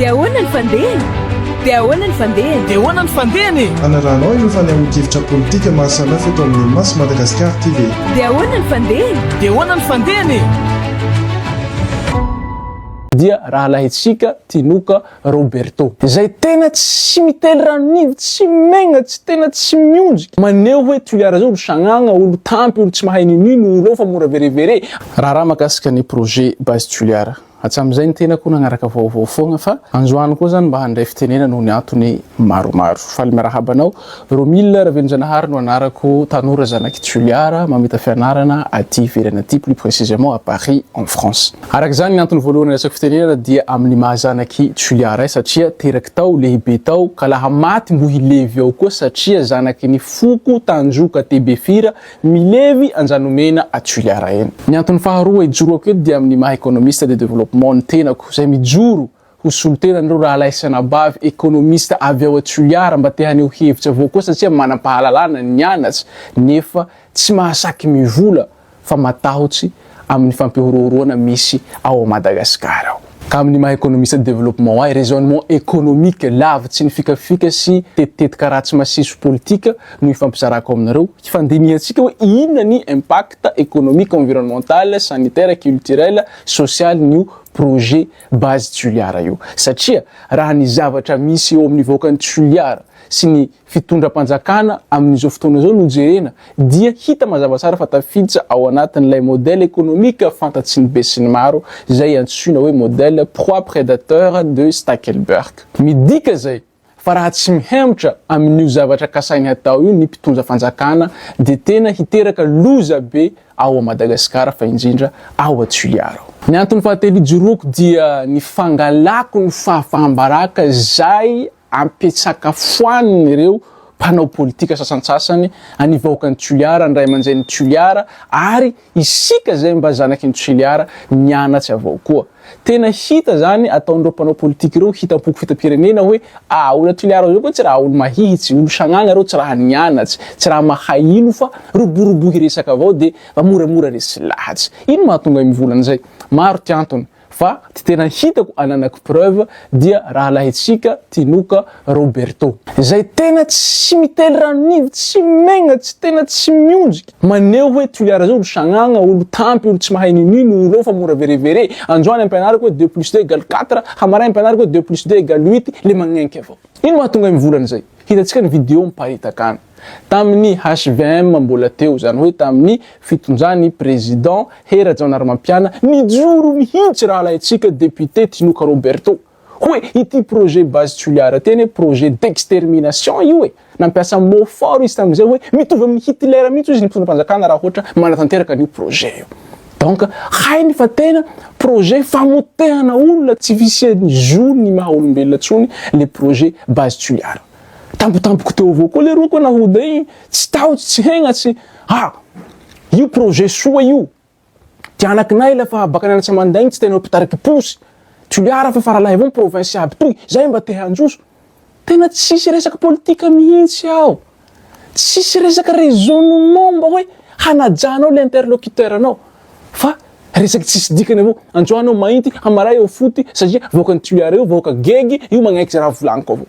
Dia ahoana ny fandehany? Dia ahoana ny fandehany? Dia ahoana ny fandehany e? Hanarahanao ireo fanehoan-kevitra politika maro samihafa eto amin'ny Maso Madagascar TV. Dia ahoana ny fandehany? Dia ahoana ny fandehany e? Dia rahalahintsika Tinoka Roberto. Izay tena tsy mitely ranonivy, tsy megnatsy, tena tsy miondrika. Maneho hoe Toliara zao olo sagnagna, olo tampy, olo tsy mahay n'inon'ino, olo ao fa mora verevere. Raharaha makasika ny projet Base Toliara. Hatsamin'izay ny tenako nagnaraka vaovao foagna fa androany koa zany mba handray fitenena noho ny antony maromaro. Faly miarahaba anao. Romile Ravelonjanahary no anarako, tanora zanak'i Toliara, mamita fianarana aty ivelany aty, plus précisément à Paris en France. Araka izany, ny antony voalohany andraisako fitenenana dia amin'ny maha zanak'i Toliara ahy satria teraky tao, lehibe tao, ka laha maty mbo hilevy ao koa satria zanaky ny foko Tanjoka Tebefira milevy Anjanomena a Toliara eny. Ny antony faharoa ijoroako eto dia amin'ny maha économiste de développement ny tenako izay mijoro ho solontenan'ireo rahalahy sy anabavy économiste avy ao a Toliara mba te haneho hevitra avao koa satria manam-pahalalana nianatra nefa tsy mahasaky mivola fa matahotsy amin'ny fampihorohoroana misy ao Madagascar ao. Ka amin'ny maha économiste de développement ahy, raisonnement économique lavitsy ny fikafika sy tetitetika ratsy masiso politika no ifampizarako aminareo, hifandinihantsika hoe inona ny impact économique, environnemental, sanitaire, culturel, social n'io projet base Toliara io. Satria raha ny zavatra misy eo amin'ny vahoakan'i Toliara sy ny fitondram-panjakana amin'izao fotoana izao no jerena dia hita mazava tsara fa tafiditra ao anatin'ilay modèle économique fantatry ny besinimaro izay antsoina hoe modèle proie prédateur de Stackelberg. Midika izay fa raha tsy mihemotra amin'io zavatra kasainy hatao io ny mpitondra fanjakana dia tena hiteraka loza be ao Madagasikara fa indrindra ao Toliara. Ny antony fahatelo ijoroako dia ny fangalako ny fahafaham-baraka izay ampiatsakafoanin'ireo mpanao politika sasantsasany any vahoakan'i Toliara, ny ray aman-drenin'i Toliara ary isika izay mba zanaky ny Toliara nianatsy avao koa. Tena hita zany ataon'ireo mpanao politika ireo hitam-poko fitam-pirenena hoe ah olona Toliara zao koa tsy raha olo mahihitsy, olo sagnagna reo tsy raha nianatsy, tsy raha mahay ino fa roborobo hiresaka avao de mba moramora resy lahatsy. Ino mahatonga ahy mivola an'izay? Maro ty antony. Fa ty tena hitako ananako preuve dia rahalahintsika Tinoka Roberto. Izay tena tsy mitely ranonivy, tsy megnatsy, tena tsy miondrika. Maneho hoe Toliara zao olo sagnagna, olo tampy, olo tsy mahay n'inon'ino, olo ao fa mora verevere. Androany ampianariko hoe deux plus deux égale quatre, hamaray ampianariko hoe deux plus deux égale huit, le magnenky avao. Ino mahatonga ahy mivola an'izay? Hitantsika ny video miparitaka any. Tamin'ny hvm mbola teo, izany hoe tamin'ny fitondran'ny Président Hery Rajaonarimampiana, nijoro mihitsy rahalahintsika député Tinoka Roberto hoe ity projet Base Toliara ity anie projet d'extermination io e! Nampiasa mot fort izy tamin'izay hoe mitovy amin'i Hitler mihitsy hozy ny mpitondra fanjakana raha ohatra manatanteraka an'io projet io. Donc hainy fa tena projet famotehana olona tsy fisian'ny zo ny maha olombelona intsony le projet Base Toliara. Tampotampoko teo avao koa leroa koa nahoda igny, tsy tahotsy tsy hegnatry, ah io projet soa io, ty anakinay la fa baka nianatsa mandaigny tsy tena ho mpitariky posy, Toliara fa faralahy avao province aby toy, zay mba te handroso. Tena tsisy resaka politika mihitsy ao. Tsisy resaka raisonnement mba hoe hanajanao le interlocuteur anao fa resaky tsisy dikany avao, androany eo mainty, hamaray eo foty satria vahoakan'i Toliara io vahoaka gegy io magnaiky ze raha volagniko avao.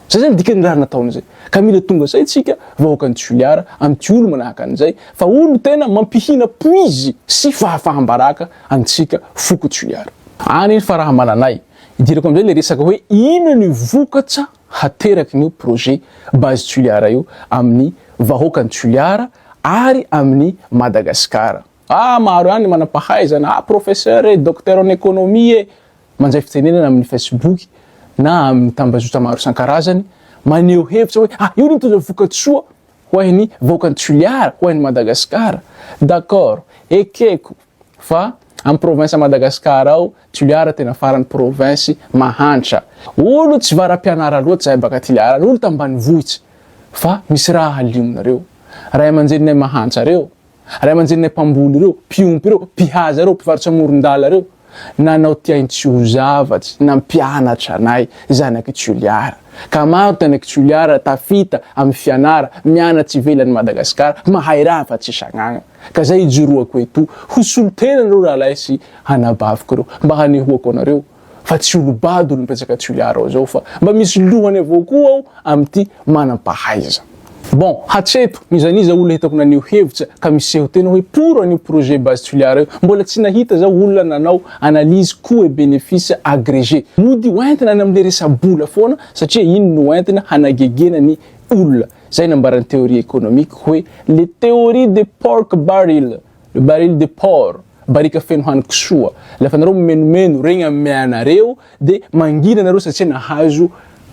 Zay zany dikan'ny raha nataony zay. Ka mila tonga say tsika vahoakan'i Toliara amin'ity olo manahaka an'izay fa olo tena mampihina poizy sy fahafaham-baraka antsika foko Toliara. Any fa raha mananay. Idirako amin'izay le resaka hoe inona ny vokatra haterakin'io projet Base Toliara io amin'ny vahoakan'i Toliara ary amin'i Madagasikara. Ah maro ihany ny manam-pahaizana, ah professeur e, docteur en économie e, mandray fitenenana amin'ny Facebook na amin'ny tambazotra maro isan-karazany, maneho hevitra hoe ah io no mitondra vokatsoa ho an'ny vahoakan'i Toliara, ho an'i Madagasikara. D'accord, ekeko. Fa am province Madagascar ao Toliara tena farany province mahantra. Olo tsy varam-pianara loatra zahay baka Toliara ary olo tambanivohitsy fa misy raha halionareo. Ray aman-dreninay mahantra reo, ray aman-dreninay mpamboly reo, mpiompy reo, mpihaza reo, mpivarotra amoron-dala reo nanao tiainy tsy ho zavatsy nampianatra anay zanak'i Toliara. Ka maro zanak'i Toliara tafita am fianara mianatsy ivelan'i Madagascar mahay raha fa tsy sagnagna. Ka zay ijoroako eto ho solotenanareo rahalahy sy anabaviko ireo, mba hanehoako anareo Fa tsy olo-bado olo mipetraka Toliara ao zao fa mba misy lohany avao koa ao amin'ity manam-pahaiza. Bon, hatreto, n'iza n'iza olona hitako naneho hevitra ka miseho tena hoe pour an'io projet base Toliara io, mbola tsy nahita zaho olona nanao analyse cout et bénéfice agrégé. Mody hoentina any amin'le resa-bola foana satria iny no entina hanagegena ny olona. Zay nambaran'ny théorie économique hoe le théorie de pork barrel. Le baril de porc, barika feno hanin-kisoa. Lefa nareo mimenomeno regny ameanareo de mangina nareo satria nahazo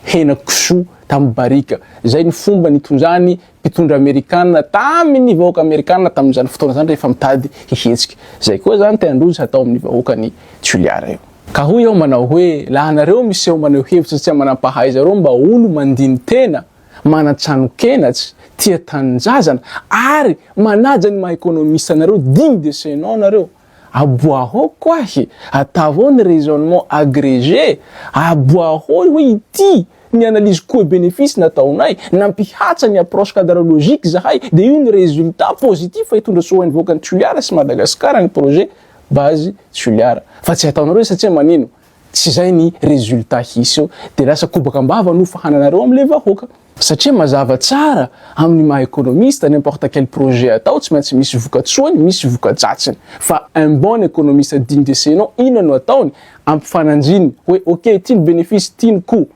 hena kisoa tamin'ny barika. Zay ny fomba nitondrany mpitondra amerikana tamin'ny vahoaka amerikana tamin'izany fotoana zany rehefa mitady hihetsika. Zay koa zany tiandrozy hatao amin'ny vahoakan'i Toliara io. Ka hoy aho manao hoe laha nareo miseho maneho hevitra tsy manampahaiza reo mba olo mandini-tena manan-tranon-kenatsy, tia tanindrazana ary manaja ny maha économiste anareo, digne de ce nom nareo. Aboaho koahy, atavo ao ny raisonnement agrégé, aboaho hoe ity ny analyse coût et bénéfice nataonay, nampihatsa ny approche cadrologique zahay dia io ny résultat positif fa hitondra soa ho an'ny vahoakan'i Toliara sy Madagasikara ny projet base Toliara. Fa tsy ataonareo satria manino? Tsy izay ny résultat hisy eo dia lasa kobaka am-bava no fahananareo amin'ilay vahoaka. Satria mazava tsara amin'ny maha économiste n'importe quel projet atao tsy maintsy misy vokatsoany misy vokadratsiny. Fa un bon économiste digne de ce nom inona no ataony? Ampifanandriny hoe ok ity ny bénéfice ity ny coût.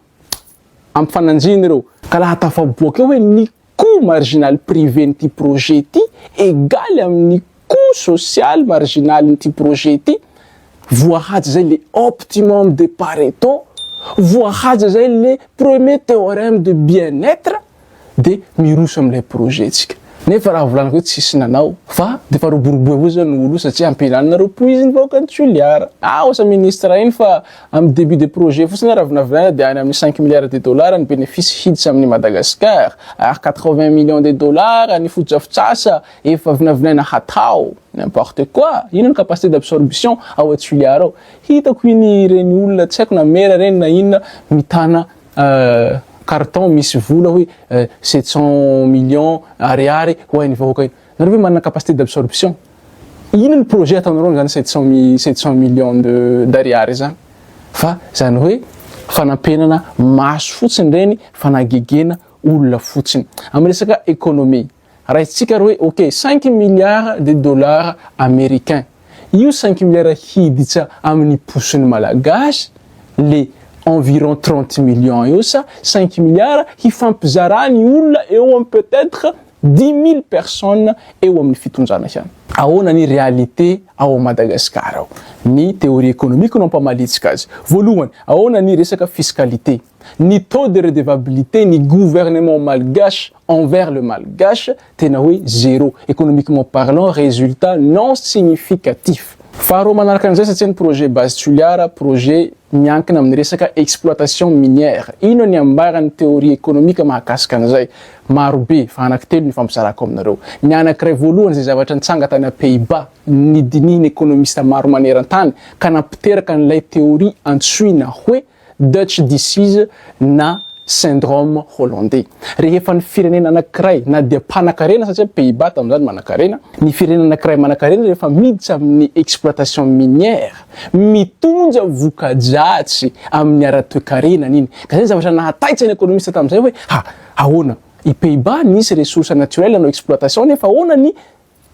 Ampifanandriny ireo. Ka laha tafaboaka eo hoe ny coût marginal privé n'ity projet ity égal amin'ny coût social marginal n'ity projet ity, voahaja zay le optimum de Pareto, voahaja zay le premier théorème de bien-être, de miroso amin'ilay projet tsika. Nefa raha volaniko hoe tsisy nanao fa defa roboroboy avao zany olo io satria ampihinanareo poiziny vahoakan'i Toliara. Ah osa ministre iny fa amin'ny début de projet fotsiny raha vinavinaina dia any amin'ny cinq milliards de dollars ny bénéfice hiditra amin'i Madagascar ary quatre-vingts millions de dollars ny fotodrafitrasa efa vinavinaina hatao. N'importe quoi! Inona ny capacité d'absorption ao à Toliara ao? Hitako iny ireny olona tsy haiko na mera ireny na inona mitana carton misy vola hoe 700 millions ariary ho an'ny vahoaka iny. Nareo ve manana capacité d'absorption? Inona ny projet ataonareo amin'izany 700 700 millions de d'ariary izany? Fa izany hoe fanampenana maso fotsiny ireny, fanagegena olona fotsiny. Amin'ny resaka économie, Raisintsika ary hoe ok, cinq milliards de dollars américains. Io cinq milliards hiditra amin'ny posin'ny Malagasy le environ 30 millions eo sa cinq milliards hifampizara ny olona eo amin'ny peut être 10 000 personnes eo amin'ny fitondrana ihany. Ahoana ny réalité ao Madagascar ao? Ny théorie économique no ampamalitsika azy. Voalohany, ahoana ny resaka fiscalité? Ny taux de redevabilité ny gouvernement malgache envers le malgache tena hoe zéro, économiquement parlant résultat non significatif. Faharoa manaraka an'izay satria ny projet base Toliara projet miankina amin'ny resaka exploitation minière. Inona ny ambaran'ny théorie économique mahakasika an'izay? Maro be fa anankitelo ny fampizarako aminareo. Ny anankiray voalohany izay zavatra nitsanga tany Pays-Bas nidinihin'ny économiste maro maneran-tany ka nampiteraka an'ilay théorie antsoina hoe Dutch disease na syndrome hollandais. Rehefa ny firenena anankiray na dia mpanakarena satria Pays-Bas tamin'izany manakarena, ny firenena anankiray manakarena rehefa miditra amin'ny exploitation minière, mitondra voka-dratsy amin'ny ara-toekarenany iny. Ka izay ny zavatra nahataitra ny économiste tamin'izay hoe ha, ahoana? I Pays-Bas nisy ressources naturelles nanao exploitation nefa ahoana ny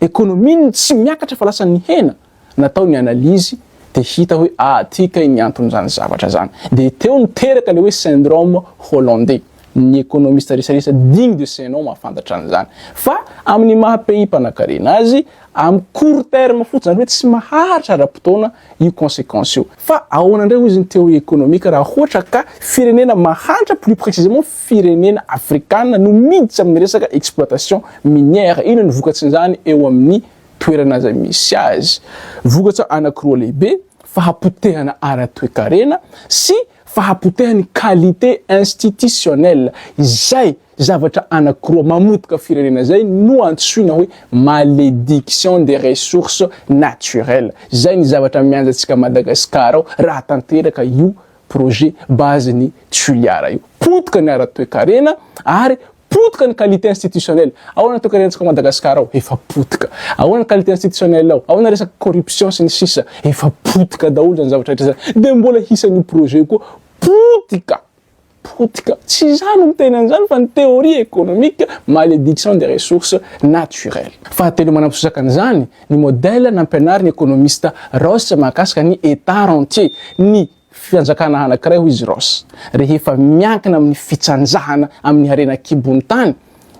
Economie no tsy miakatra fa lasa nihena, natao ny analyse dia hita hoe ah ty kay ny anton'izany zavatra zany. Dia teo no teraka le hoe syndrome hollandais. Ny economiste resarehetra digne de ce nom mahafantatra an'izany. Fa amin'ny maha pays mpanakarena azy, amin'ny court terme fotsiny, zany hoe tsy maharitra ara-potoana io consequence io. Fa ahoana indray hozy ny théorie économique raha ohatra ka firenena mahantra plus précisément firenena afrikana no miditra amin'ny resaka exploitation minière, inona ny vokatsin'izany eo amin'ny toerana izay misy azy? Vokatra anankiroa lehibe, fahapotehana ara-toekarena sy fahapotehan'ny qualité institutionnelle, izay zavatra anankiroa mamotika firenena izay no antsoina hoe malédiction des ressources naturelles, izay ny zavatra miandry antsika Madagascar ao raha tanteraka io projet base ny Toliara io. Potika ny ara-toekarena ary Potika ny qualité institutionnelle. Ahoana ny toekarenantsika ao Madagascar ao? Efa potika. Ahoana ny qualité institutionnelle ao? Ahoana resaka corruption sy ny sisa? Efa potika daholo izany zavatra rehetra izany. Dia mbola hisy an'io projet io koa. Potika! Potika. Tsy izaho no miteny an'izany fa ny théorie économique, malédiction des ressources naturelles. Fahatelo manampisosaka an'izany, ny modèle nampianarin'ny économiste Ross mahakasika ny État rentier, ny Fianjakana anankiray hoy izy Ross, rehefa miankina amin'ny fitsanjahana amin'ny harena an-kibon'ny tany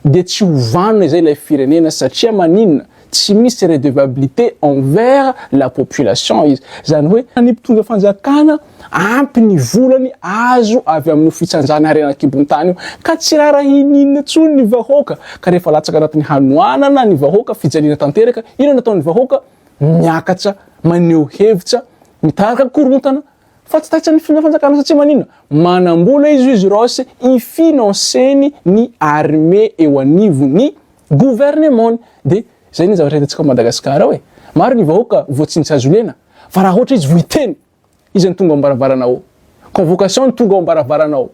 dia tsy ho vanona izay ilay firenena satria maninona? Tsy misy redevabilité envers la population izy. Izany hoe ny mpitondra fanjakana ampy ny volany azo avy amin'io fitsanjahana harena an-kibon'ny tany io ka tsy rarahiany inona intsony ny vahoaka ka rehefa latsaka anatin'ny hanoanana ny vahoaka, fijaliana tanteraka, inona no ataon'ny vahoaka? Miakatra, maneho hevitra, mitarika korontana fa tsy taitra ny fanjakana satria maninona? Manambola izy izy Ross hi-financer-ny ny armée eo anivon'ny gouvernement-ny. Dia zay ny zavatra hitantsika ao Madagascar ao e. Maro ny vahoaka voatsintsy hazo lena fa raha ohatra izy vao hiteny Iza no tonga ao ambaravaranao ao? Convocation no tonga ao ambaravaranao ao.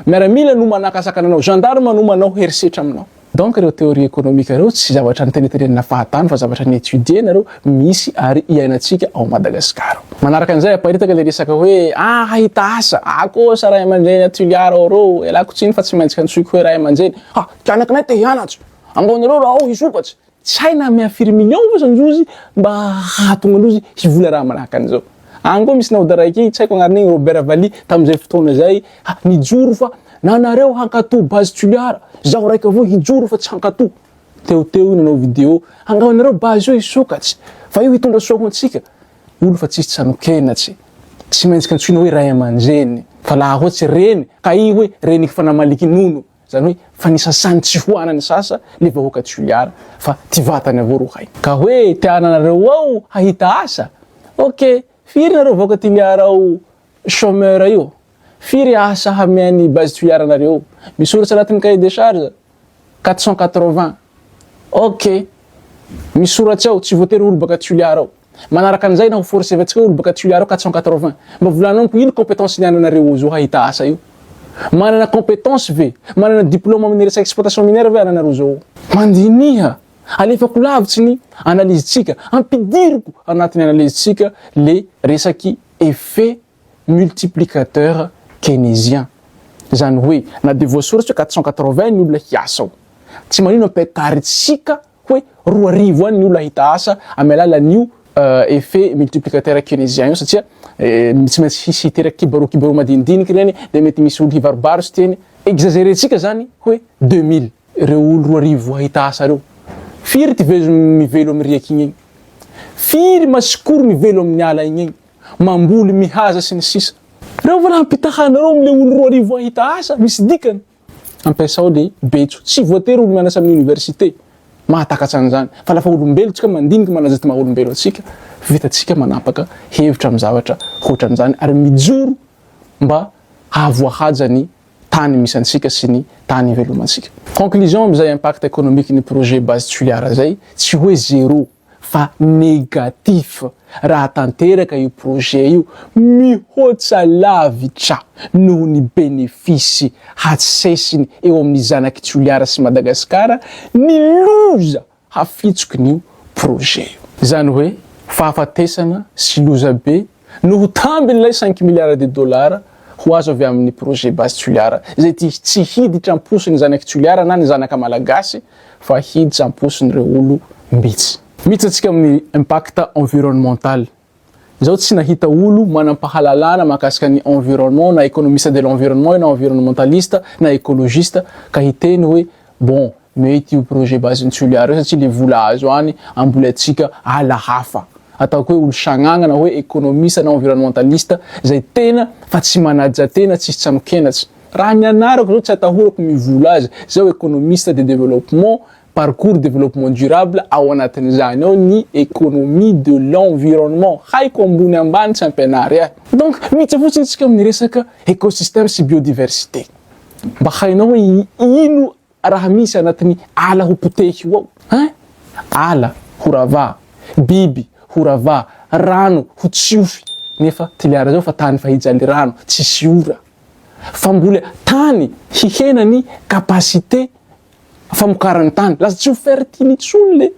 Miaramila no manakasakana anao, gendarme no manao herisetra aminao. Donc ireo théorie économique ireo tsy zavatra nitenitenenina fahatany fa zavatra ni-étudier-na ireo, misy ary iainantsika ao Madagascar. Manaraka an'izay aparitaka ilay resaka hoe ah hahita asa, ah kosa ray aman-dreny a Toliara ao reo, ialako tsiny fa tsy maintsy antsoiko hoe ray aman-dreny, ah mpianakinay te hianatra, angaonareo raha ao hisokatra. Tsy hay na amea firy million osa ndrozy mba hahatonga androzy hivola raha manahaka an'izao. Agny koa misy naoda raiky tsy haiko agnarany igny Robert Vally tamizay fotoana zay ha nijoro fa na nareo hankato base Toliara zaho raiky avao hijoro fa tsy hankato. Teo teo io nanao video angao nareo base io hisokatsy fa io hitondra soa ho antsika. Olo fa tsisy tsanokenatsy tsy maintsy antsoina hoe ray aman-dreny fa laha ohatsy reny ka i hoe reniky fa namaliky nono. Zany hoe fa nisasany tsy ho anany sasa le vahoaka Toliara fa ty vatany avao ro hay. Ka hoe tianareo ao hahita asa? Ok, firy nareo vahoaka Toliara ao chômeur io? Firy asa hamean'ny base Toliara anareo? Misoratsy anatin'ny cahier de charge? 480. Ok, misoratsy ao, tsy voatery olo baka Toliara ao. Manaraka an'izay na ho forcevantsika olo baka Toliara ao 480. Mba volano amiko ino compétence niananareo ao zao hahita asa io? Manana compétence ve? Manana diplôme amin'ny resaka exploitation minière ve ananareo zao? Mandiniha! Alefako lavitsy ny analyse-tsika, ampidiriko anatin'ny analyse-tsika le resaky effet multiplicateur keynésien. Izany hoe na dia voasoratra hoe 480 ny olona hiasa ao, tsy manino ampiakarintsika hoe 2000 any ny olona hahita asa amin'ny alalan'io effet multiplicateur keynésien io satria tsy maintsy hisy hiteraka kibaroa kibaroa madinidinika ireny dia mety misy olo hivarobarotra teny. Exagérer-tsika zany hoe 2000 ireo olo 2000 hahita asa ireo. Firy ty vezo mivelo amin'ny riaka igny igny? Firy masikoro mivelo amin'ny ala igny igny? Mamboly, mihaza sy ny sisa. Reo va raha ampitahanareo amle olo 2000 hahita asa, misy dikany? Ampiasao le betso. Tsy voatery olo mianatra amin'ny université mahatakatra an'izany. Fa lafa olombelo tsika mandinika manaja ty maha olombelo antsika, vitantsika manapaka hevitra amin'ny zavatra hoatran'izany ary mijoro mba hahavoahaja ny tany misy antsika sy ny tany ivelomantsika. Conclusion amin'izay impact économique ny projet base Toliara zay, tsy hoe zéro. fa négatif raha tanteraka io projet io, mihoatra lavitra noho ny bénéfice hatsesiny eo amin'ny zanak'i Toliara sy Madagasikara ny loza hafitsokin'io projet io. Izany hoe fahafatesana sy loza be no ho tambin'ilay cinq milliards de dollars ho azo avy amin'ny projet Base Toliara izay tsy hiditra am-posin'ny zanak'i Toliara na ny zanaka Malagasy fa hiditra am-posin'ireo olo mbitsy. Miditra antsika amin'ny impact environnemental. Izaho tsy nahita olo manam-pahalalana mahakasika ny environnement na économiste de l'environnement na environnementaliste na écologiste ka hiteny hoe bon mety io projet base ny Toliara io satria le vola azo any amboly antsika ala hafa. Ataoko hoe olo sagnagna na hoe économiste na environnementaliste izay tena fa tsy manaja tena tsisy tsanokenatsy. Raha ny anarako zao tsy atahorako mivola azy, zaho economiste de développement, parcours développement durable, ao anatin'izany ao ny économie de l'environnement, haiko ambony ambany tsy ampianary ahy. Donc miditra fotsiny tsika amin'ny resaka écosystème sy biodiversité. Mba hainao hoe ino raha misy anatin'ny ala ho potehy io ao? Hein? Ala ho rava, biby ho rava, rano ho tsiofy, nefa Toliara zao fa tany fa hijaly rano, tsisy ora. Fa mbola tany hihena ny capacité. Famokaran'ny tany, lasa tsy ho fertile intsony le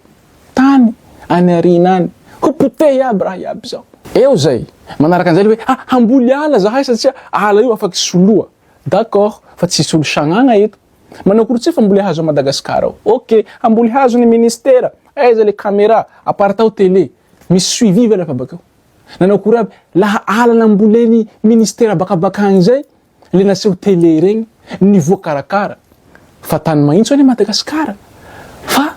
tany any aoriana any, ho potehy aby raha iaby zao. Eo zay, manaraka an'izay le hoe ah hamboly ala zahay satria ala io afaky soloa, d'accord, fa tsy hisy olo sagnagna eto. Manao akory tsy famboly hazo à Madagascar ao. Ok, hamboly hazo ny ministera, aiza le camera, apartao télé, misy suivi ve lafa bakeo? Nanao akory aby, laha ala namboleny ministera bakabakagny zay, le naseho télé regny, ny voakarakara, fa tany mahintso anie Madagascar, fa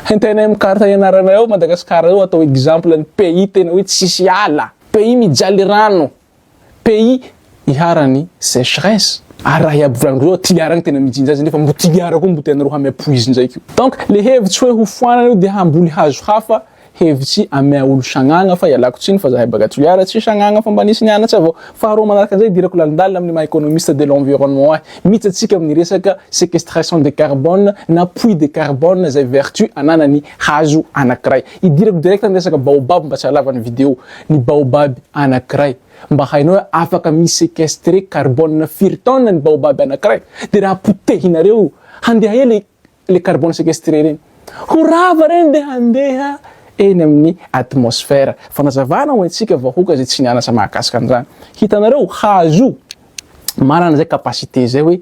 entinay am carte ianaranay ao Madagascar io atao exemple ny pays tena hoe tsisy ala, pays mijaly rano. Pays iharan'ny sécheresse ary raha iaby volaniko zao Toliara agny tena mijinja azy nefa mbo Toliara koa mbo tianareo hamea poizin ndraiky io. Donc le hevitsy hoe ho foanana io de hamboly hazo hafa hevitsy amea olo sagnagna fa ialako tsiny fa zahay baka Toliara tsy sagnagna fa mba nisy nianatsy avao. Faharoa manaraka anzay idirako lalindalina amin'ny maha économiste de l'environnement ahy mitsy atsika amin'ny resaka séquestration de carbone na puits de carbone zay vertu ananan'ny hazo anakiray. Idirako direct amin'ny resaka baobab mba tsy hahalava ny vidéo. Ny baobab anakiray mba hainao hoe afaka mi sequestrer carbone firy tonnes ny baobab anakiray de raha potehinareo io handeha ela le carbone sequestré regny ho rava regny de handeha eny amin'ny atmosphère. Fanazavana ho antsika vahoaka izay tsy nianatra mahakasika an'izany. Hitanareo hazo io manana zay capacité zay hoe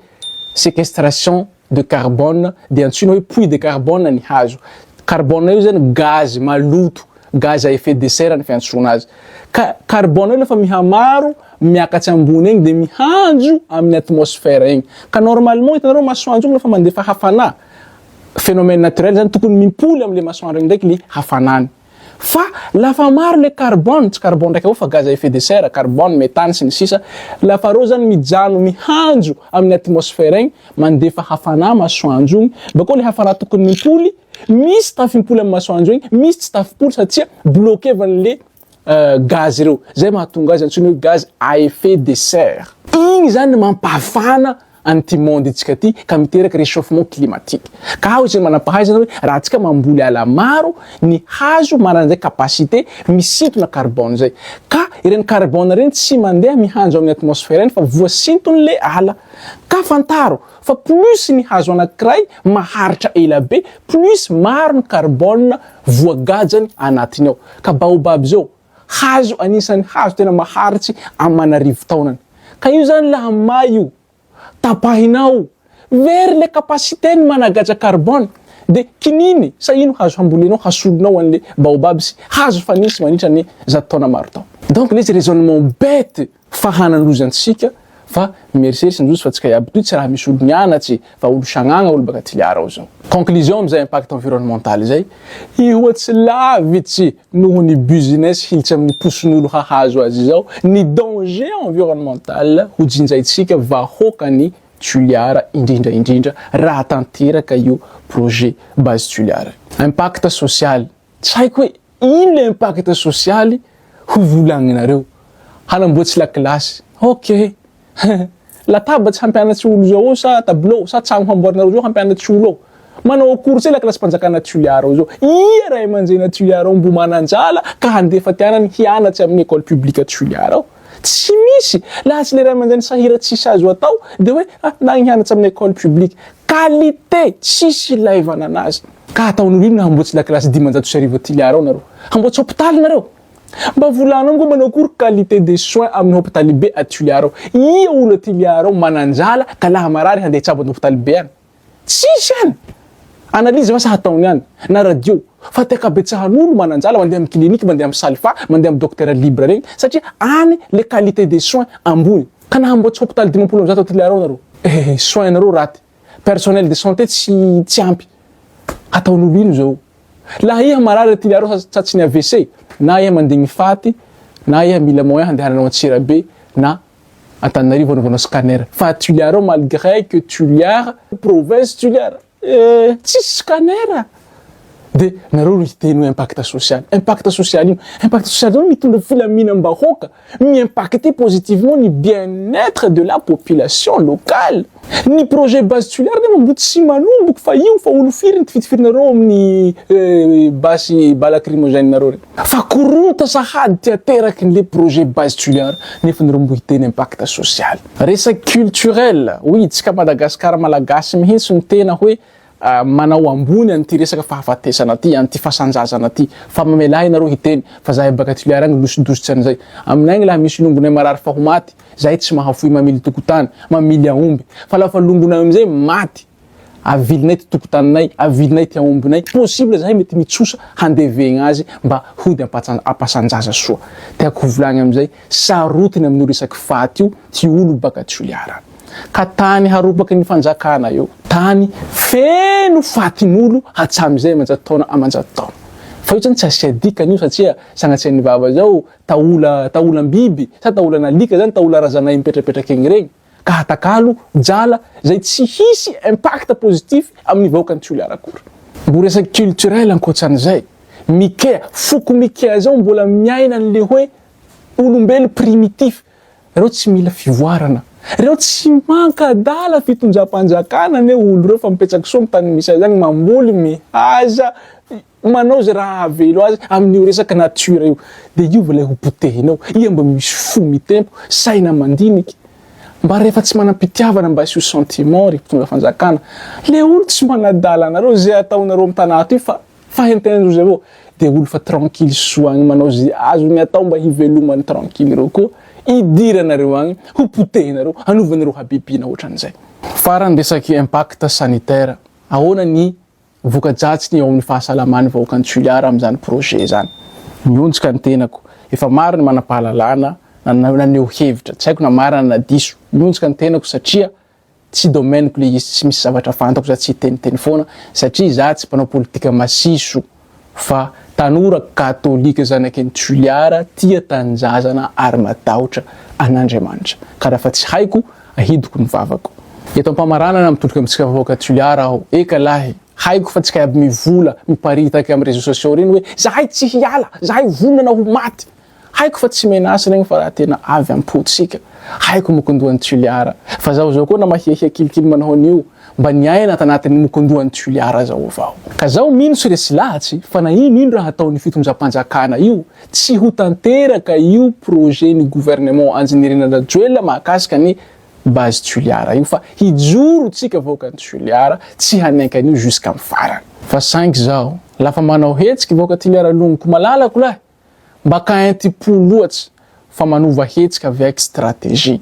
sequestration de carbone dia antsoina hoe puits de carbone ny hazo. Carbone io zany gaz maloto, gaz à effet de serre ny fiantsoana azy. Ka carbone io rehefa mihamaro miakatsy ambony egny dia mihanjo amin'ny atmosphère egny. Ka normalement hitanareo masoandro igny rehefa mandefa hafana, phénomène naturel zany tokony mimpoly amle masoandro igny ndraiky le hafanany. Fa lafa maro le carbone, tsy carbone raiky avao fa gaz à effet de serre, carbone, méthane sy ny sisa, lafa reo zany mijano mihanjo amin'ny atmosphère egny, mandefa hafana masoandro igny, bakeo le hafana tokony mimpoly, misy tafimpoly amin'ny masoandro igny, misy tsy tafimpoly satria bloquer-van'le gaz reo, zay mahatonga azy antsoina hoe gaz à effet de serre. Igny zany mampafana an'ity monde tsika ty ka miteraka réchauffement climatique. Ka ao izay manam-pahaizana hoe raha tsika mamboly ala maro, ny hazo manana izay capacité misintona carbone zay. Ka ireny carbone ireny tsy mandeha mihanjo amin'ny atmosphère eny fa voasinton'le ala. Ka fantaro fa plus ny hazo anankiray maharitra ela be, plus maro ny carbone voagajany anatiny ao. Ka baobab zao, Hazo anisan'ny hazo tena maharitsy aman'arivo taonany. Ka io zany laha may io, tapahinao, very le capacité ny managaja carbone, de kininy sa ino hazo hambolenao hasolonao anle baobab sy hazo fa nisy manitra ny zato taona maro tao. Donc le izy raisonnement bête fa hanaloza antsika fa mieritreritra ndrozy fa tsika iaby toy tsy raha misy olo mianatsy fa olo sagnagna olo baka Toliara ao zao. Conclusion amizay impact environnemental zay, hihoatsy lavitsy noho ny business hilitsy amin'ny posin'olo hahazo azy izao ny danger environnemental ho jinjaintsika vahoakan'i Toliara indrindra indrindra raha tanteraka io projet base Toliara. Impact social, tsy haiko hoe ino le impact sosialy ho volagninareo, hanamboatsy lakilasy, ok Latabatsy hampianatsy olo zao ao sa tableau sa tragno hamboarinareo zao hampianatsy olo ao? Manao akory zay lakilasim-panjakana Toliara ao zao? Ia ray aman-dreny a Toliara ao mbo manan-drala ka handefa ty anany hianatsy amin'ny école publique Toliara ao? Tsy misy! Laha tsy le ray aman-dreny sahira tsisy azo atao de hoe ah na hianatsy amin'ny école publique. Qualité tsisy ilaivana anazy. Ka ataon'olo inona hamboatsy lakilasy 1500 a Toliara ao nareo? Hamboatsy hopitaly nareo? Mba volano amiko manao akory qualité des soins amin'ny hopitaly be a Toliara ao? Ia olo a Toliara ao mananjala ka laha marary handeha hitsabo any hopitaly be any? Tsisy any! Analyse va sa hataony any? Na radio? Fa ty ankabetsahan'olo mananjala mandeha amin'ny clinique, mandeha amin'ny salfa, mandeha amin'ny docteur libre regny satria any le qualité des soins ambony. Ka na hamboatsy hopitaly 150 a Toliara ao nareo, eh soins nareo raty, personnel de santé tsy tsy ampy. Hataon'olo ino zao? Laha iha marary aty liaro sa tsy ny AVC, na iha mandigny faty, na iha mila moyen handehananao Antsirabe na Antananarivo hanaovanao scanner. Fa Toliara ao malgré que Toliara province Toliara eh tsisy scanner. De nareo no hiteny hoe impact social. Impact social ino? Impact social zany mitondra filaminam-bahoaka. Mi-impacter positivement ny bien-être de la population locale. Ny projet base Toliara nefa mbo tsy manomboka fa io fa olo firy ny tifitifirinareo amin'ny basy ba lacrymogène nareo reny. Fa koronta sahady ty aterakin'le projet base Toliara nefa nareo mbo hiteny impact social. Resaky culturel, oui tsika Madagascar malagasy mihintsy no tena hoe. manao ambony an'ity resaka fahafatesana ty, an'ity fasan-jazana ty, fa mamelà ahy nareo hiteny fa zahay baka Toliara agny losodositsy an'izay. Aminay agny laha misy longonay marary fa ho maty, zahay tsy mahafoy mamily tokotany, mamily aomby, fa lafa longonay amizay maty, avilinay ty tokotaninay, avilinay ty aombinay, possible zahay mety mitsosa handevegna azy mba hody ampasan-jaza soa. Tiako ho volagny amizay, sarotiny amin'io resaky faty io ty olo baka Toliara. Ka tany haropaky ny fanjakana io. Tany feno fatin'olo hatsamizay amanjato taona amanjato taona. Fa io zany tsy asia dikany io satria sagnatsian'ny vava zao taola taolam-biby sa taolan'alika zany taola razanay mipetrapetraka egny regny ka hatakalo jala zay tsy hisy impact positif amin'ny vahoakan'i Toliara akory. Mbo resaky culturel ankoatsan'izay, Mikea, foko Mikea zao mbola miaina an'le hoe olombelo primitif Reo tsy mila fivoarana. Reo tsy mankadala fitondram-panjakana anie olo reo fa mipetraky soa am tany misy azy agny mamboly, mihaza, manao ze raha ahavelo azy amin'io resaka nature io. De io va lay ho potehinao? Ia mba misy fo mitempo, saina mandiniky. Mba rehefa tsy manam-pitiavana mba asio sentiment ry mpitondra fanjakana. Le olo tsy manadala anareo ze ataonareo am tanà ty fa Fa henten'ndrozy avao de olo fa tranquille soa agny manao ze azony atao mba hivelomany tranquille reo koa idiranareo agny ho potehinareo anovanareo habibiana otran'izay. Farany resaky impact sanitaire, ahoana ny vokadratsiny eo amin'ny fahasalaman'ny vahoakan'i Toliara amin'izany projet izany? Mionjika ny tenako, efa maro ny manam-pahalalana naneho hevitra, tsy haiko na marina na diso, mionjika ny tenako satria Tsy domaine-ko le izy tsy misy zavatra fantako za tsy hiteniteny foana satria za tsy mpanao politika masiso fa tanora katolika zanaky ny Toliara tia tanindrazana ary matahotra an'Andriamanitra ka raha fa tsy haiko ahidiko ny vavako. Eto ampamaranana mitodika amintsika vahoaka Toliara aho eka lahy haiko fa tsika iaby mivola miparitaka am réseaux sociaux reny hoe zahay tsy hiala zahay vonona na ho maty Haiko fa tsy menace regny fa raha tena avy am-pontsika. Haiko mokondohan'i Tuliara. Fa zaho zao koa na mahiahia kilikily manao an'io, mba niaina tanatin'ny mokondohan'i Tuliara zaho avao. Ka zaho mino sy resy lahatsy fa na ino ino raha ataon'ny fitondram-panjakana io, tsy ho tanteraka io projet ny gouvernement Andry Nirina Rajoelina mahakasika ny base Tuliara io fa hijoro tsika vahoakan'i Tuliara tsy hanaiky an'io jusqu'am farany. Fa saingy zaho, lafa manao hetsiky vahoaka Tuliara longoko malalako lahy, Mba kaintim-po loatsy fa manova hetsika avec stratégie.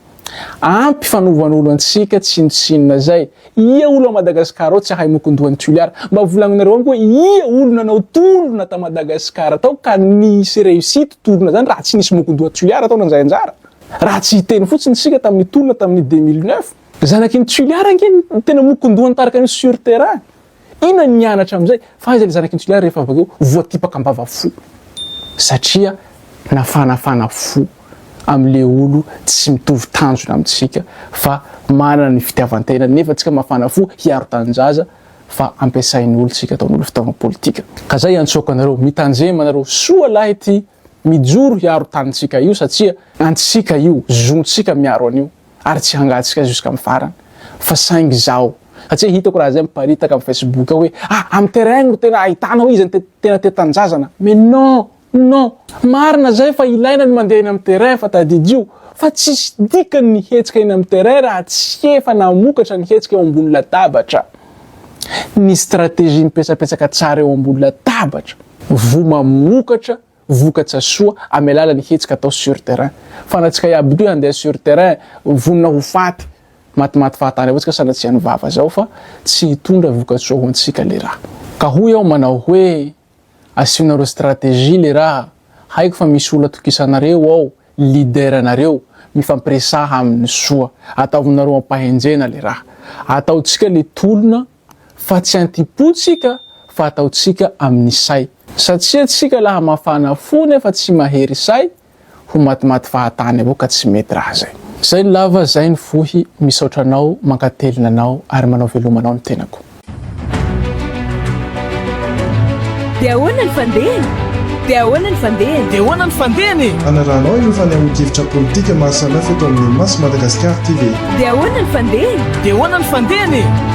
Ampy fanovan'olo antsika tsinontsinona zay. Ia olo a Madagascar ao tsy ahay mokondohan'i Tuliara? Mba volagninareo amiko hoe ia olo nanao tolona ta Madagascar tao ka nisy réussite tolona zany raha tsy nisy mokondoha Tuliara tao nanjay anjara? Raha tsy hiteny fotsiny isika tamin'ny tolona tamin'ny 2009. Zanaky ny Tuliara ange ny tena mokondoha nitarika an'io sur terrain. Inona ny nianatra amin'izay? Fa aiza ilay zanak'i Toliara rehefa avy eo voatipaka am-bava fo satria nafanafana fo amin'ilay olo tsy mitovy tanjona amintsika fa manana ny fitiavan-tena nefa tsika mafana fo hiaro tanin-jaza fa ampiasain'olo tsika ataon'olo fitaovana politika. Ka zay iantsoako anareo, mitanjema anareo soa lahy ty mijoro hiaro tanintsika io satria antsika io, zontsika miaro an'io. ary tsy hangatsiaka jusqu'à amin'ny farany fa saingy zaho satria hitako raha zay miparitaka amin'ny facebook ao hoe ah amin'ny terrain no tena ahitana hoe iza no tena tia tanindrazana mais non non marina zay fa ilaina ny mandeha eny amin'ny terrain fa tadidio fa tsisy dikany ny hetsika eny amin'ny terrain raha tsy efa namokatra ny hetsika eo ambony latabatra ny stratégie mipetsapetsaka tsara eo ambony latabatra voa mamokatra vokatsa soa amy alalan'ny hetsika atao sur terrain fa na tsika iaby toy handeha sur terrain vonona ho faty matimaty fahatany avao tsika sanatria ny vava zao fa tsy hitondra vokatsoa ho antsika le raha ka hoy aho manao hoe asionareo stratégie le raha haiko fa misy olo atokisanareo ao leader nareo mifampiresaha aminy soa ataovinareo ampahenjena le raha ataontsika le tolona fa tsy anti-po tsika fa ataontsika amin'ny say. Satria tsika laha mafana fo nefa tsy mahery say, ho matimaty fahatany avao ka tsy mety raha zay. Zay ny lava, zay ny fohy, misaotra anao, mankatelina anao ary manao veloma anao ny tenako. Dia ahoana ny fandehany? Dia ahoana ny fandehany? Dia ahoana ny fandehany e? Hanarahanao ireo fanehoan-kevitra politika maro samihafa eto amin'ny Maso Madagascar TV. Dia ahoana ny fandehany? Dia ahoana ny fandehany e?